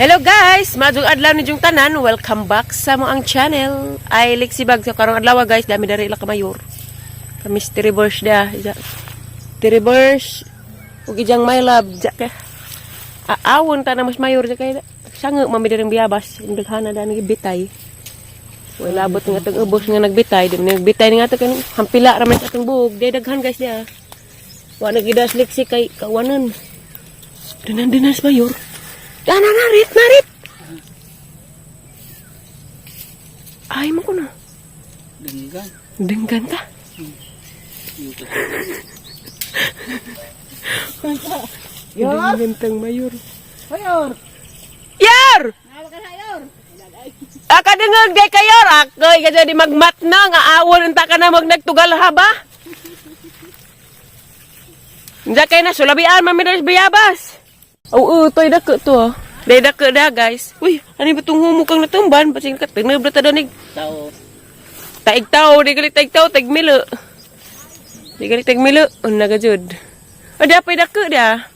Hello guys! Maayong adlaw ninyong tanan. Welcome back sa among channel. Ay Lexibag sa karong adlaw, guys, dami dari ila kamayor. Kami Tribors da. Tribors ug ijang my love ja ka. Aawon ta na mas mayor ja kay sanga mami diring biyabas. Daghana da bitay. Wala labot nga atong ubos nga nagbitay, di man nagbitay nga ato kanang hampila ra man sa atong buhok. Di daghan, guys, dia. Wa nagidas Lexi kay kawanan. Dinan dinas mayor. Dana narit narit. Ay mo ko na. Denggan. Denggan ta. Denggan tang mayor. Mayor! Yor! Aka dengeg day kayor. Akoy ka di magmat na nga awon unta ka na mag nagtugal ha ba? Hindi kay na sulabian mami na bayabas. Oo, toy dako to. Oh. Day dako da, guys. Uy, ano ba tong humo kang natumban? Basing ka tinub na ta danig. Tao. Taig tao, di gali taig tao, taig milo. Di gali taig milo. Una ka jud. O di apay dako da.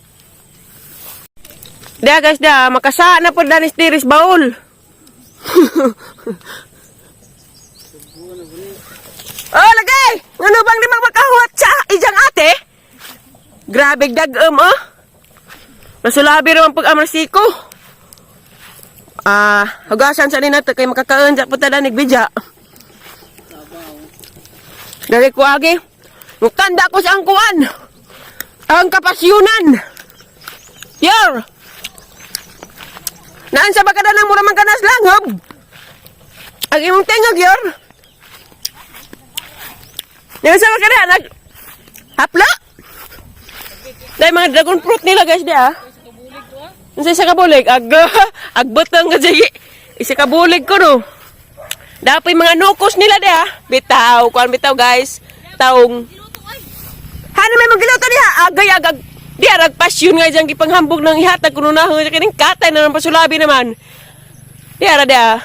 Da guys da, makasa na po danis tiris baul. Oh, lagay! Ano bang di magmakahuat sa ijang ate? Grabe dag-um, oh. Masulabi raman pag amarsiko. Ah, hugasan sa nina kay makakaon sa puta danig bidya. Dari ko agi. Mukanda ko sa angkuan. Ang kapasyunan. Yor. Naan sa baka ng mura man kanas langob. Ang imong tingog, yor. Naan sa baka nag hapla. Dahil mga dragon fruit nila, guys, di ah. Unsa isa ka bulig? Ag agbotong ka sige. Isa ka bulig ko no. Dapat mga nukos nila di ah. Bitaw, kuan bitaw, guys. Taong. Hano may magiluto diha? Agay agag. Di arag pasyon nga diyang gipanghambog ng ihatag kuno na kining katay na ng pasulabi naman. Di ara di ah.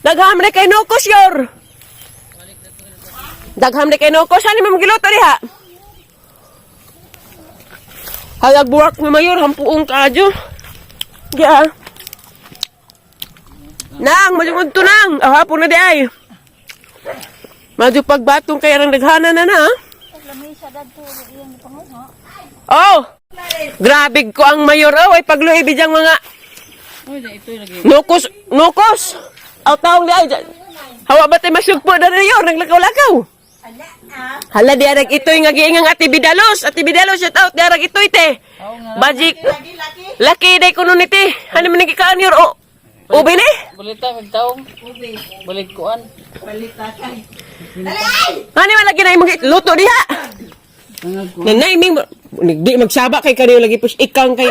Dagham na kay nukos, yor. Dagham na kay nukos. Ano may magiluto diha? Halag buwak ni mayor, hampuong kadyo. Di ah. Nang, majungod to nang. Ah, hapon na di ay. Madyo pagbatong kaya ng daghana na na. Ah. Oh! Grabe ko ang mayor. Oh, ay pagluhi bidyang mga Uy, na ito lagi. nukos, nukos. Aw taong di ay. Hawa ba tayo masugpo na rin yun? Naglakaw-lakaw. Hala, di arag ito'y nga giingang Ate Bidalos. Ate Bidalos, shout out. Di arag ito'y te. Bajik. Laki day kuno ni te. Ano man nagikaan yor? O, ube ni? Balita kag taong. Balik kuan. Ano man lagi na imong luto diha? Nanay ming di magsaba kay kaniyo lagi pus ikang kay.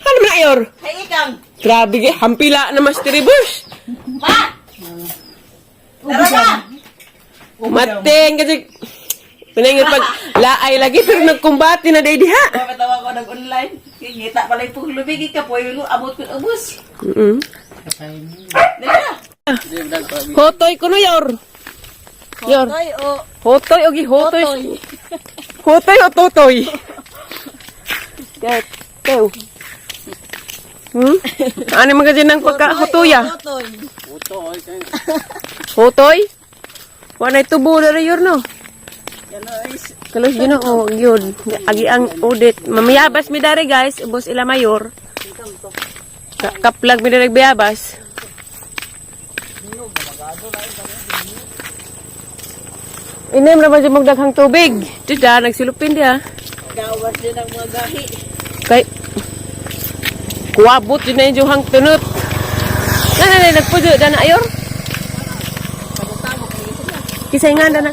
Ano man na yor? Kay ikang. Grabe ge, hampila na mas tribus. Pa! Tara na! Mateng kasi pinangyod pag laay lagi pero nagkumbate na day diha. Patawa ko nag-online. Ngita pala yung puglubig ka po. Yung abot ko ubos. Dali na. Hotoy kuno yor. Yor. Hoy, o. Hotoy ogi hotoy. Hotoy o totoy. Tew. Ano man kasi ng pagka hotoya? Totoy. Uto oy kay. Hotoy? Wa na tubo na rin yun, no? Kalois. Kalos Ginoo, yun. Agi ang audit. Mamayabas mi dari, guys. Ubos ila mayor. Kaplag mi dari bayabas. Inim naman siya magdaghang tubig. Dida, nagsilupin diya. Gawas din ang mga gahi. Kay, kuwabot yun na yung hang tunot. Na, na, na, nagpuyo, dana, ayor. Kisay nga, dana.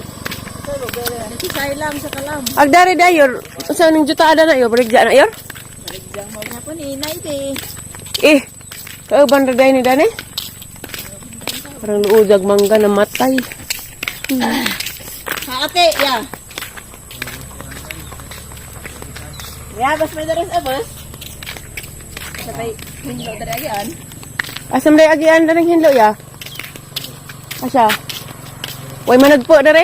Nakisay lang sa kalam. Ag dari dayor, sa ning juta ada na yo, barigja na yor. Marigyang mo nga po ni inay te. Eh, kauban ra day ni dani. Parang luujag mangga na matay. Ha, ate, ya. Ya, bas may daras abos. Sabay, hinlo dari agian. Asam day agian daning hinlo ya? Asa? Way managpo dere?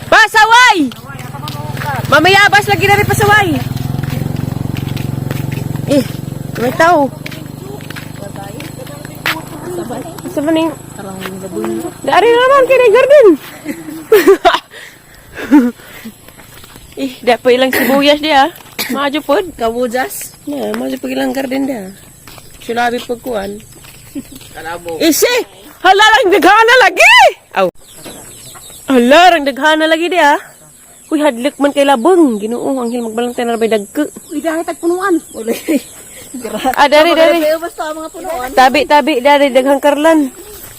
Pasaway! Mamayabas lagi dere pasaway. Eh, May tao. Sa maning Dari na naman kay garden. Eh, da pa ilang sibuyas dia. Maadyo pod. Kabujas. Na, maadyo pag ilang garden dia. Sulabi pagkuan. Kalabo. Isi! Hala lang daghana lagi! Aw. Hala rang daghana lagi dia. Uy, hadlok man kay labong. Ginoo, ang hilmag balantay na rabay dagko. Uy, dahil tagpunuan. Uloy. Ah, dari, dari. Pero basta ang mga punuan. Tabi, tabi, dari, daghang karlan.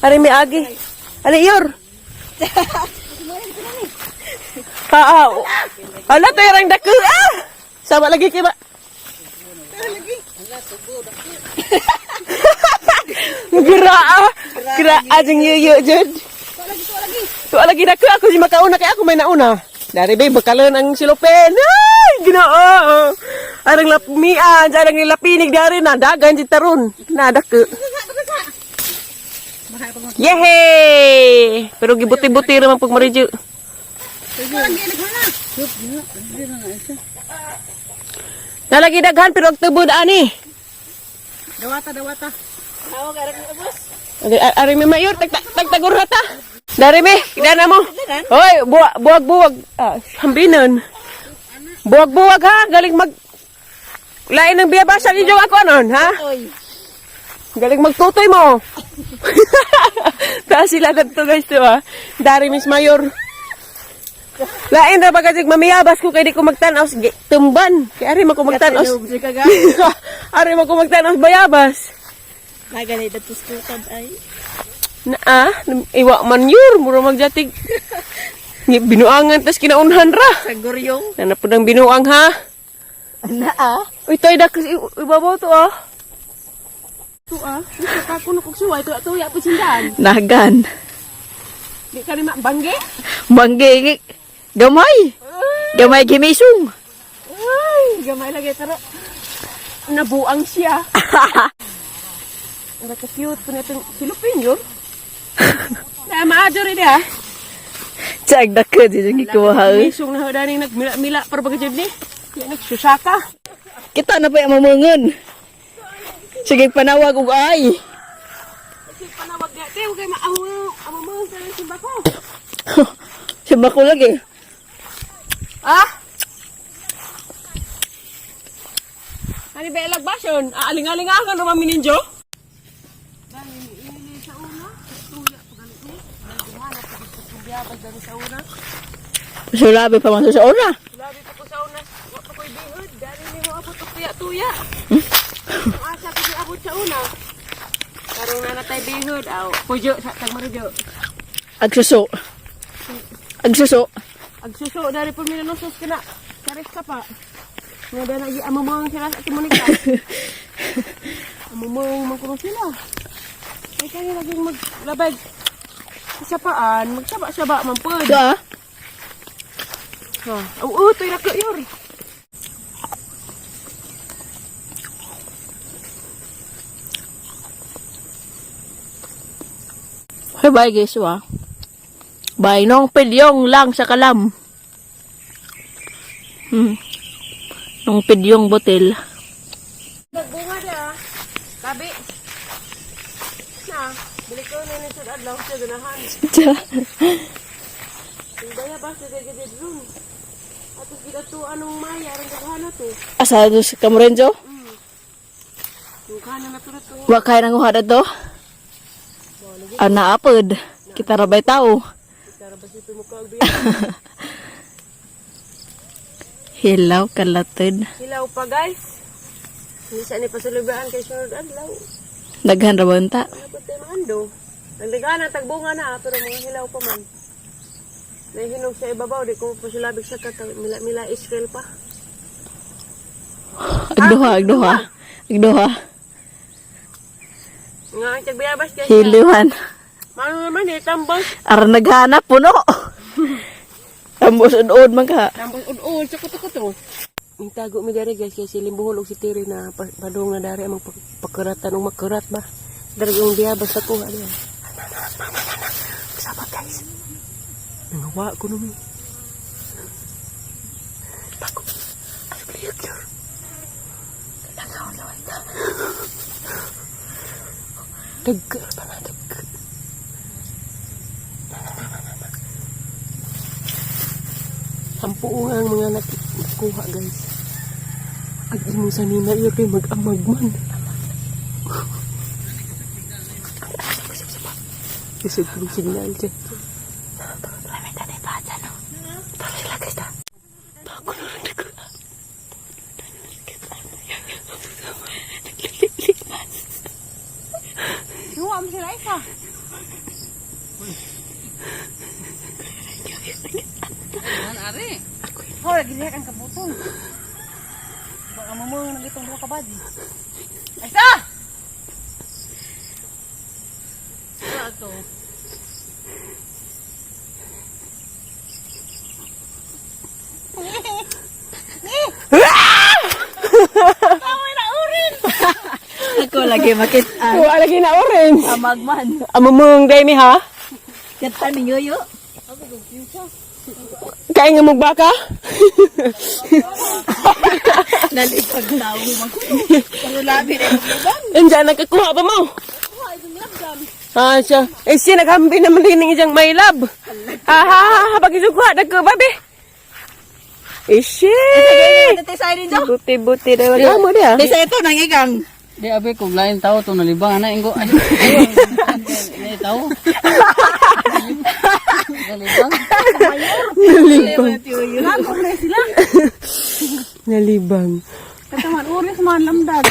Ari may agi. Ali, yor. Ha, ah. Hala, tayo rang dagko. Ah! Sama lagi kay ba? Giraa. Giraa jeng yuyu jud. Tuwa lagi dako ako si makauna kay ako may nauna. Dari bay bakalan ang silopen. Ay, Ginoo. Arang lapmian, arang nilapinig dari na dagan si taron. Na dako. Yehey! Pero gibuti-buti ra man pag maridyo. Nalagi daghan pero og tubod ani. Dawata, dawata. Tawag arang ubos. Ari mi mayor tagtagur na ta. Dari mi, dana mo. Hoy, buwag buwag buwag. Ah, hambinon. Buwag buwag ha, galing mag Lain ng biyabasan ninyo ako anon, ha? Oy. Galing magtutoy mo. Taas sila dagto guys, di ba? Dari Miss Mayor. Lain ra ba kasi mamiyabas ko kay di ko magtan-aw sige, tumban. Kay ari man ko magtan-aw. Katinog siya kaga. Ari man ko magtan-aw bayabas. Naganay na tuskutan ay. Na ah, iwa man yur, mura magjatig. Ngi, binuangan tas kinaunhan ra. Sa guryong. Nana po ng binuang ha. Na ah. Uy, toy dak ibabaw to ah. To ah, kako kog suway to tuya po sindan. Nagan. Di ka ni bangge. Bangge. Gamay. Gamay gimisong. Ay, gamay lagi pero nabuang siya. Ang ka-cute po na itong silupin yun. Na maadyo rin ah. Tsag dako di jud gikuha. Misong na daning nagmila-mila para pagkajud ni. Kaya nagsusaka. Kita na pa yung mamangon. Sige panawag og ay. Kasi panawag niya, te, huwag kayo maahaw. Amamang sa simba ko. Simba ko lagi. Ah? Ano ba ilagbasyon? Aaling-alingahan naman mininjo? Sulabi pa man sa una. Labi pa ko sa una, wa pa ko'y bihod. Dali ni mo abot og tuya-tuya. Ang asa ko di abot sa una. Karong na natay bihod, aw. Pujo sa tagmarujo. Agsuso. Agsuso. Agsuso dari po minanusos ka na. Karis ka pa. Nga dana gi amamang sila sa Monica. Amamang man kuno sila. Ay kani laging maglabag. Sa paan, magsaba-saba man pod. Ito ah. Ha. Oo, to'y rako yor. Hey, bye guys, wa. Bye nong pilyong lang sa kalam. Nong pilyong botel. Nagbunga na. Tabi. Na, balik ko na ni sa adlaw sa ganahan. Yung baya ba sa gagawin room. Atos gidatu anong maya aron daghana to. Asa do sa Camorenzo? Yung kana na to na to. Wa kay nang kuha to. Ana apod. Kita rabay tao. Tara ba si tumukag biya? Hilaw kalatod. Hilaw pa guys. Hindi sa ni pasulubaan kay sunod adlaw. Daghan ra ba unta? Wala pa tayo maando. Ang dagana tagbunga na pero mga hilaw pa man. Nahihinog sa ibabaw di ko pasulabig sa kaka mila, mila Israel pa. Agduha, agduha. Agduha. Nga ang tagbiyabas guys. Hiluhan. Mano naman eh tambos. Aran naghanap puno. Tambos ud man ka. Tambos ud-ud sa kuto-kuto. Ang tago mi dari guys kay siling buhol og si Tiri na padung na dari ang pagkuratan og makurat ba. Dari yung biyabas ako ano. Saba guys. Nangawa ko numi. Bago. Ay, bliyag yun. Nangaw naman. Dagka pa na, dagka. Sampu nga ang mga nakuha, guys. Ag imo sa nina iyo kay mag-amag man. Isig kong signal dyan. Lamit na pa dyan, no? Tara sila, guys, ta. Bago na rin ako. Naglilipas. Duwa mo sila isa. An ari. Hoy, gilihan ang kabutong. Baka mamang nagitong duha ka badi. Isa! Wala to. Ako lagi makita. Wala lagi na orange. Amag man. Amamang day mi ha? Kata ni yoyo. Kaya nga magbaka? Nalipag tao man. Pero labi na yung ibang. Andiyan, nagkakuha pa mo. Ah, siya. Eh, siya, naghambi naman din ng isang may love. Ha, ha, ha, ha, pag isukuha, nagkuha, be. Eh, siya. Dati sa rin daw. Buti, buti. Wala mo dia. Dati sa ito nang igang. Di abi kung lain tao to nalibang ana ingo. Ay, ay, tao. Nalibang. Nalibang. Lago na sila. Nalibang. Kataman uri sa mga lamdag.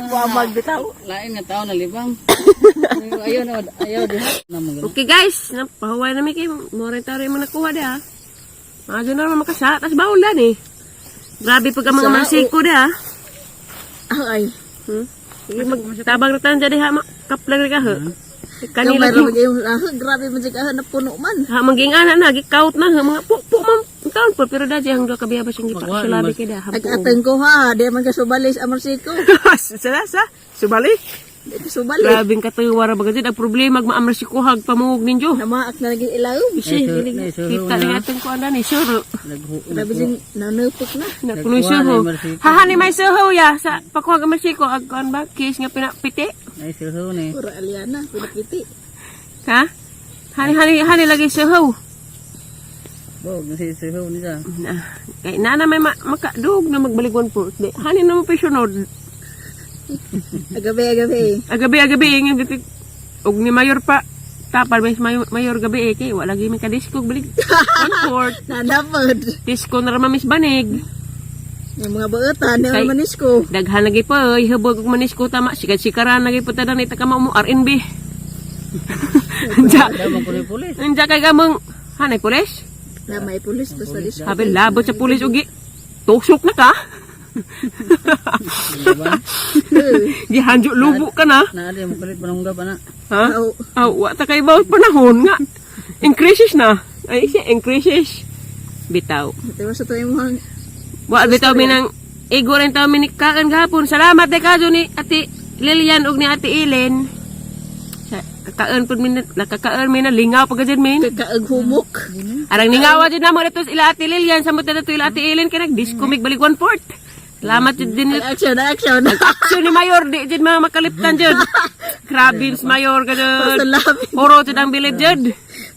Wamag bitaw. Lain nga tao nalibang. Ayaw na ayaw diha. Na mo Okay guys, napahuway na mi kay mo rin taro yung mga nakuha dia. Mga dyan na naman makasa, tas baulan eh. Grabe pag ang mga marsiko dia. Ay. Sige, magtabang na tayo dyan diha, kaplag na ka ha. Kanila Kanila grabe man siya na puno man. Ha maging ana na gikaut na ha, mga pu pu man taon po pero dadi ang duha ka biya ba siyang gipa Pagwa, sulabi mas- kay da hampo. Ag-ateng ko ha, di man ka subalis amarsiko. Sala sa subali. Di ka subali. Grabing katuwa ra ba gid ang problema ag maamra si kuhag pamuog ninyo. Namaak na lagi ilaw. Isi, Ay, suro kita na. ni atong kuan na ni suro. Grabe sing nanupok na. Na kunoy Nagkuha suho. ni Marsiko. Haha ni may suho ya sa pakuha ka Marsiko ag kuan ba kiss nga pinapiti. Ay suho ni. Pura aliana, pinakiti. Ha? Hani hani hani lagi suho. Bo, si suho ni sa. Na, kay nana may makadug na magbaligwan po. Di, hani na mo pensionod. Agabi, agabi. Agabi agabi ingin bitik og ni mayor pa tapal may mayor, mayor gabi eh kay wala lagi may kadisko balig. One fourth. Nanapod. Disko na ra mamis banig. Yung mga bautan, yung Kay- mga manisko. Daghan lagi pa oy hubog og manisko tama sikat-sikaran lagi pa tanan ita ka mo RNB. Anja, Da mo kuloy pulis. anja kay gamong hanay pulis? Na may pulis pa sa disko. Habi labot sa pulis ugi. Tusok na ka. Nalibang. Gihanjo lubo ka na. Na ari mo kulit panungga pa na. Ha? Aw. Aw, wa ta kay bawat panahon nga. In crisis na. Ay siya, in crisis. Bitaw. Ito sa ito yung mga Wa bitaw mi nang igo rin taw mi ni kakan gahapon. Salamat de kaso ni Ate Lilian ug ni Ate Ellen. Sa kakaon pud mi na nakakaon mi na lingaw pag jud min. kakaag humok. Arang ningawa jud namo dito ila Ate Lilian samot na dito ila Ate Ellen kay nag-disco mig balik one fourth. Salamat jud din Action, action. action ni Mayor di jud mga makaliptan jud. Grabe si Mayor ka jud. Pasalabi. Oro jud ang bilib jud.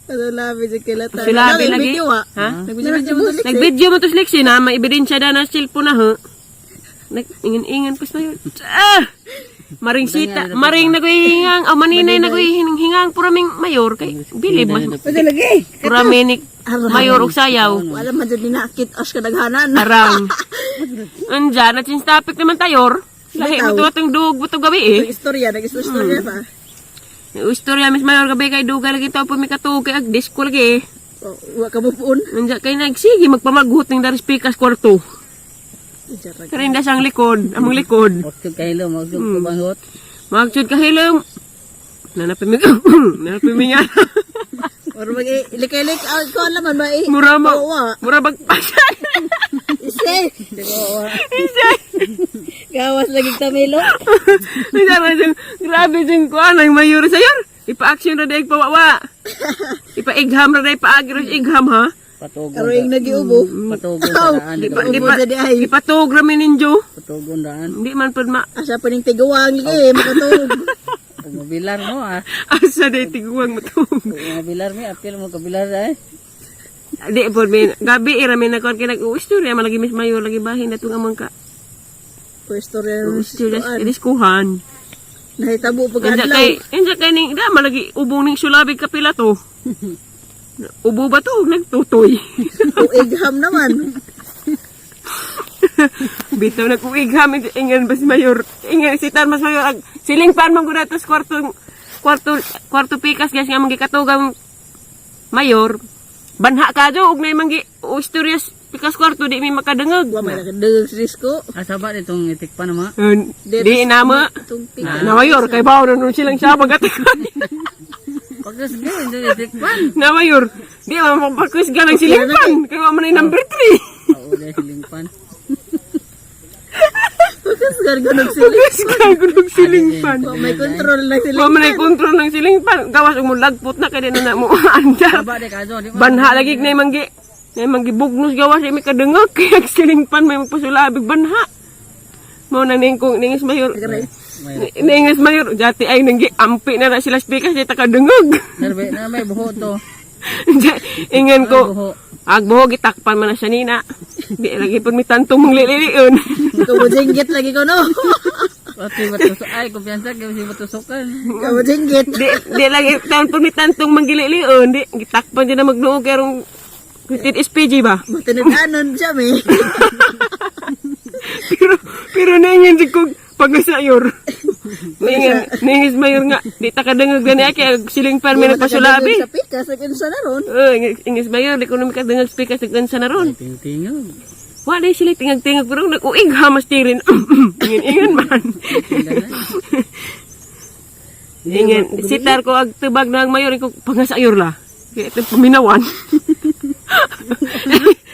Pasalabi sa kilata. Pasulabi lagi. Nag-video ah. Ha? Nag-video mo sa Nag-video mo to Lexi na, may ebidensya na na cellphone na ho. Nag-ingan-ingan pas na yun. Ah! Maring sita, maring naguhingang, oh, maninay naguhingang, puraming mayor kay bilib mas Pwede lagi. purami ni mayor og sayaw. Wala man dyan ninakit as kadaghanan. Arang. Anja, na change topic naman tayor. Lahi mo to atong dug mo to gabi eh. Nag-istorya, nag-istorya pa. Istorya mis mayor gabi kay dugay lagi to pumikatug kay ag disco lagi eh. Oh, Wa ka mo puon. Anja kay nagsige magpamaghut ning daris pikas kwarto. Jarag. Karinda siyang likod, among likod. Magsug kahilo, magsug kubangot. Magsud ka hilom. Nanapimig nanapimig nga. Or mag ilik-ilik ah, ko alam man ba eh. Mura mo. Oo, ah. Mura bagpasan. Ise. Isa. Gawas lagi tamilo. Isa man siyang grabe siyang kuan ang mayor sayor. Ipa-action ra day pawawa. Ipa-igham ra day paagi ra igham ha. Patugon. Karoing nagiubo. Patugon sa daan. Di pa, Ubo di pa, sa di ay. ipatug rami ninyo. Patugon daan. Hindi man pud ma Asa pa ning tiguang lagi makatug. Kung mabilar mo ah. asa day tiguang matug. Kung mabilar mi, apil mo kabilar ay. Di pud min gabi ira mi nagkuan kay nag-istorya man lagi Miss Mayor lagi bahin datong amang ka. Pwesto rin Istorya diskuhan. Nahitabo pag Inja adlaw. kay inja kay ning da man lagi ubong ning sulabig kapila to. Ubo ba to? Nagtutoy. Uigham naman. Bitaw nag-uigham ingan ba si Mayor? Ingan si Tan mas Mayor ag siling pan man gud atos kwarto kwarto kwarto pikas guys nga manggikatugang Mayor. Banha ka jo og nay manggi o istoryas pikas kwarto di mi makadengeg. Wa may nakadungog sa disko. Asa ba itong itikpan naman? Di nama. Itong pika. Na Mayor kay bawo na nun silang siya pagatikan. Pagkasbi, hindi itikpan. Na Mayor, di man mapagkusga ng silingpan kay wa man ay number 3. Oo, dahil silingpan. Pagkasgar gunog sila. Pagkusga gunog silingpan. Wa may control na sila. Wa man ay kontrol ng silingpan. Gawas og mo lagpot na kay di na na mo andar. Aba, di ka di ba? Banha lagi na manggi. Na manggi bugnos gawas di mi kadengeg kay ang silingpan may magpasulabig banha. Mao na ning kung ningis Mayor. Ningis Mayor, jati ay nanggi ampi na na sila speaker di ta kadengeg. Narbe, na may buho to. Ingan ko. Buho. Ag buho gitakpan man na siya nina. Di lagi pud mi tantong mong lililion. Kamujenggit lagi ko no. Pati batusok. Ay, kumpiyansa, kaya si batusokan. Kamujenggit. Di di lagi taon pud mi tantong manggililion, di gitakpan dyan na magnuog karong Quintin SPG ba? Matinud-anon siya mi. Pero pero naingan jud kog pagasayor. Naingan naingis Mayor nga di ta kadengeg gani ay kay siling pan may nagpasulabi. Sa pika sa kinsa na ron. Oh, ingis Mayor di ko na makadengeg speaker sa gansa na ron. Tingtingog. Wa day sila tingag-tingag pero nag-uig ha mas tirin. Ingan-ingan man. Ingan sitar ko ag tubag na ang mayor ko pangasayor la. Kaya ito paminawan.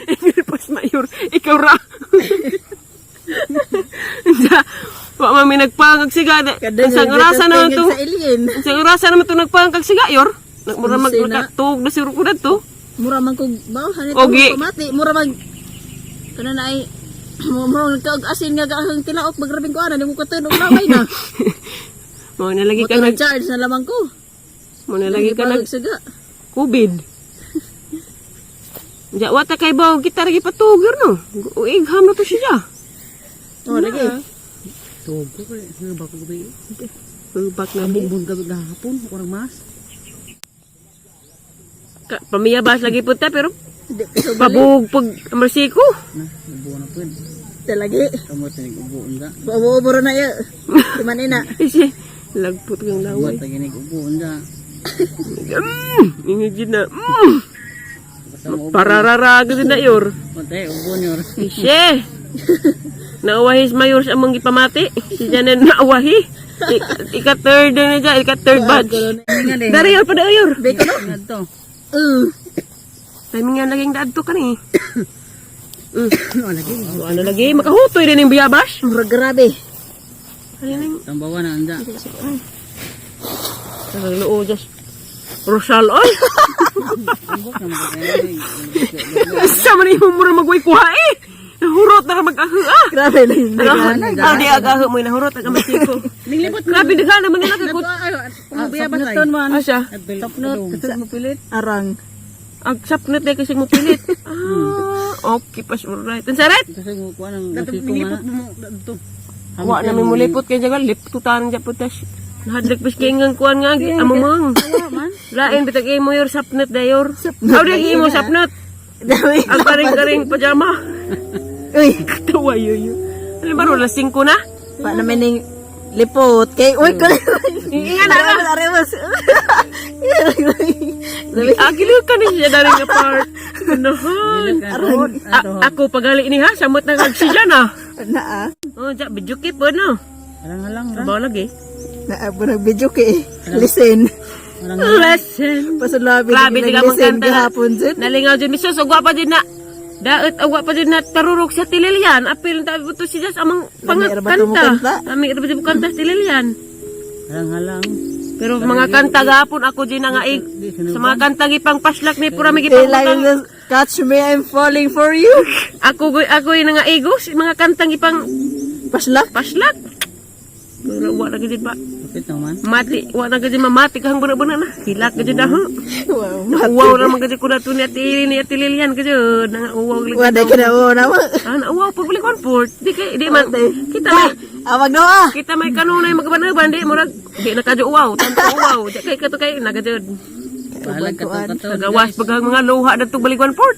Ingan pas mayor, ikaw ra. Sa, wa man may nagpangag siga. Kadungog Sa orasa naman to. Sa alien. Sa orasa naman to nagpangag siga yor. Nagmura mag Sina. tuog na siguro ko dadto. Mura man kog baw hanit Ogi. pamati. Mura mag kana na ay mura man kog asin nga gahang tilaok magrabing ko ana nimo katunog laway na. Mo na lagi ka Motor nag charge na lamang ko. mo na lagi ka nag Siga. COVID. Ja, wata kay baw kita lagi patuger no. Uigham na to siya. Oh, lagi. Tugo ko eh. Nga ba ko gabi? Bak na Bumbun gabi gahapon. Kurang mas. Ka, pamiyabas lagi po ta pero Di piso pabug pag amarsico. Na, ubo na po yun. Talagi. Kamot na ubo unda. Ubo-ubo na ya. Timan ina. Isi lagpot kang laway. Buat lagi nig ubo unda. Ingid na. Basta mo ubo. Parararaga din na yor. Matay, ubo niyo. Isye. Nauwahi si mayor sa among gipamati. Si Janet nauwahi. Ika third na niya, ika third batch. Dari yor pa da yor. Beko no? Nga to. Timing nga laging daadto ka ni. Ano lagi? Makahutoy din yung biyabas. Mura grabe. Ano nang Tambawa na anda. Nagloo just Rosal oy. Ambok na makakaya. Sa man yung mura magway kuha eh. Nahurot na mag-ahu ah. Grabe lang. Ah, di agaho mo nahurot ang amasiko. Grabe daghan naman nila kay kut. Sapnuton man. Asa? Sapnot. Kasi mo pilit. Arang. Ag sapnot na kasi mo pilit. Ah, okay pas alright. Ang saret. Kasi mo kuha ng nasiko man. Wa na may mulipot kay jagal liptutan ja putas. Nahadlok bis kay ngang kuan nga amo mang. Lain bitag imo yor sapnot dayor. Aw di imo sapnot. Dami. Ang karing-karing pajama. Uy. Katawa yun yun. Ano ba ron? Alas 5 na? Pa naman ning lipot kay uy ko. Ingan na. Arewas. Agiliw ka ni siya dari nga part. Nahan. Ako pagali ni ha, samot na kag siya na. Naa. Oh, ja, bijuki po no. Halang-halang. Ba lagi? Naa po nag-video kay. Listen. Lesson. Pasulabi Grabe di ka mong listen kanta. gahapon jud. Nalingaw dyan misos, ugwa pa din na. Daot, ugwa pa din na tarurok sa tililian. Apil ta buto si Jas amang Lami, ra ba to mo pangkanta. kanta? Lami ra ba to mo kanta sa tililian. Halang-halang. Pero mga kanta gapon ako din na nga eh. Sa mga kanta gipang paslak ni pura may gipang Kailangan butang. Catch me, I'm falling for you. Ako ako yung nga igos, mga kantang ipang Paslak. paslak. Pero wa na gid ba? Kapit naman. Mati, wa na gid mamati kahang buna-buna na. Hilak gid na ha. Wow. Uwaw ra man gid ko na to ni Ate Lilian gid na uwaw lagi. Wala ka na una mo. Ah, na uwaw pag balik port. Di kay di man kita may Amag no ah. kita may kanunay magaban-ban di murag di na kadyo uwaw, tanto uwaw. Di kay kato kay nagadjud. Bahalag kato kato. Nagawas pag ang mga luha dadto baliguan port.